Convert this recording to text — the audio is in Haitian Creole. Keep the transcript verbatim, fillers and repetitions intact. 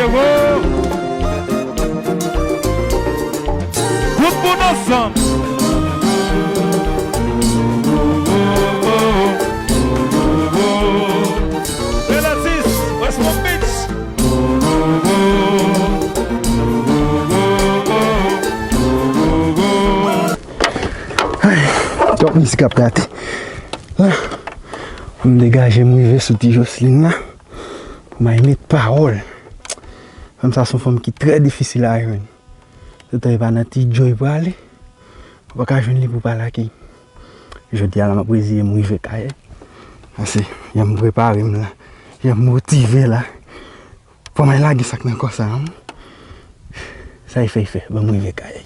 Tout moun ansanm. Bèl atis, West Palm Beach. Ay, twòp mizik ap gate. Ah, pou m degaje m rive sou ti Jocelyn la. May met pawòl. Fanm sa se yon fanm ki trè difisil a jwenn. Toutan e pa nan ti djo li prale, ou pa ka jwenn li pou pale ak li. Jodi a la m ap reziye m rive kay. Pase, jan m prepare m la, jan m motive la. Fò m al lage sa k nan kò sa a. Sa e fè, e fè, ban m rive kay.